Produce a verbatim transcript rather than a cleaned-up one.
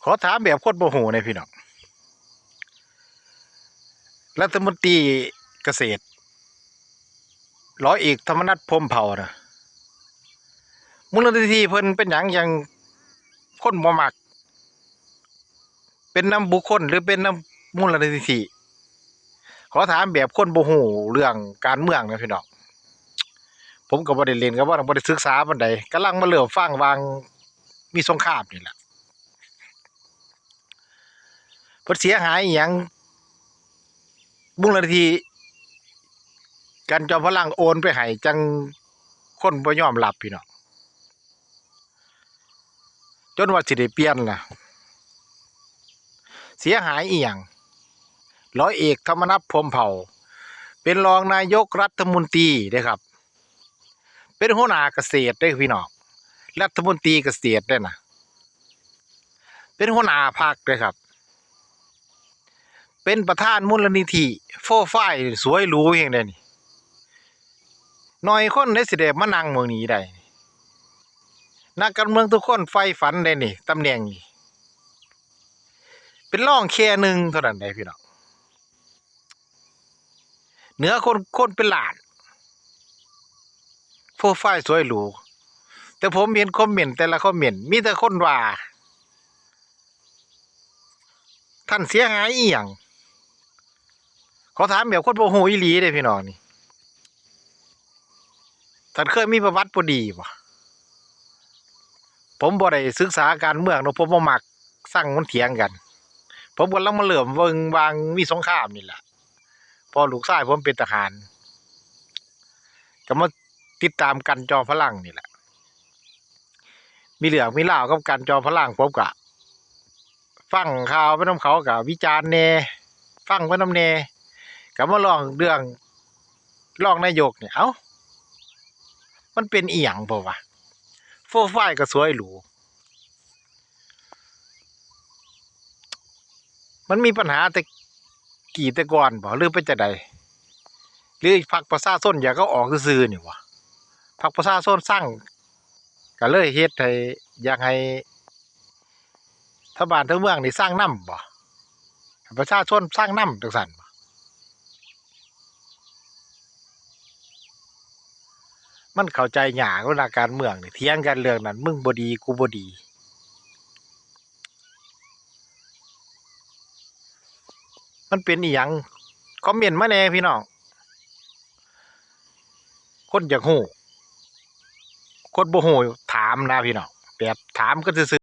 ขอถามแบบคนบ่ฮู้แหน่พี่น้อง รัฐมนตรีเกษตร ร้อยเอกธรรมนัส พรหมเผ่านะ มูลนิธิเพิ่นเป็นหยังจั่งคนบ่มัก เป็นนำบุคคลหรือเป็นนำมูลนิธิ ขอถามแบบคนบ่ฮู้เรื่องการเมืองนะพี่น้อง ผมก็บ่ได้เล่นกับมัน บ่ได้ศึกษาปานใด กำลังมาเริ่มฟังหว่างมีสงครามนี่แหละ เพิ่นเสียหายอิหยัง มูลนิธิกันจอมพลังโอนไปให้จั่งคนบ่ยอมรับพี่น้อง จนว่าสิได้เปลี่ยนล่ะ เสียหายอีหยัง ร้อยเอกธรรมนัส พรหมเผ่า เป็นรองนายกรัฐมนตรีเด้ครับ เป็นหัวหน้าเกษตรเด้พี่น้อง รัฐมนตรีเกษตรเด้นะ เป็นหัวหน้าพรรคเด้ครับ เป็นประธานมูลนิธิ โฟร์ไฟว์ สวยหรูแห่งใดนี่ น้อยคนได้สิได้มานั่งหม่องนี้ได้ นักการเมืองทุกคนใฝ่ฝันได้นี่ ตำแหน่งนี่ เป็นรองแค่หนึ่งเท่านั้นได้พี่น้อง เหนือคน คนเป็นล้าน โฟร์ไฟว์ สวยหรู แต่ผมเห็นคอมเมนต์แต่ละคอมเมนต์ มีแต่คนว่า ท่านเสียหายอีหยัง ขอถามแบบคนบ่ฮู้อีหลีเด้พี่น้องนี่ ท่านเคยมีประวัติบ่ดีบ่ ผมบ่ได้ศึกษาการเมืองเนาะ ผมบ่มักฟังมันเถียงกัน ผมกำลังมาเริ่มเบิ่งหว่างมีสงครามนี่แหละ เพราะลูกชายผมเป็นทหาร ก็มาติดตามกันจอมพลังนี่แหละ มีเรื่องมีราวกับกันจอมพลัง ผมก็ฟังข่าวไปนำเขา ก็วิจารณ์แหน่ ฟังไปนำแหน่ ก็มาลองเรื่องรองนายกนี่ เอ้า มันเป็นอีหยังบ่วะ โฟร์ไฟว์ ก็สวยหรู มันมีปัญหาแต่กี้แต่ก่อนบ่ หรือเป็นจั่งใด หรือพรรคประชาชนอยากเอาออกซื่อๆนี่บ่ พรรคประชาชนซัง ก็เลยเฮ็ดให้ อยากให้ชาวบ้านชาวเมืองนี่ซังนำบ่ ให้ประชาชนซังนำจั่งซั้นบ่ มันเข้าใจยากเวลาการเมืองนี่ เถียงกันเรื่องนั้น มึงบ่ดี กูบ่ดี มันเป็นอีหยัง คอมเมนต์มาแหน่พี่น้อง คนอยากฮู้ คนบ่ฮู้ถามนะพี่น้อง แบบถามกันซื่อๆ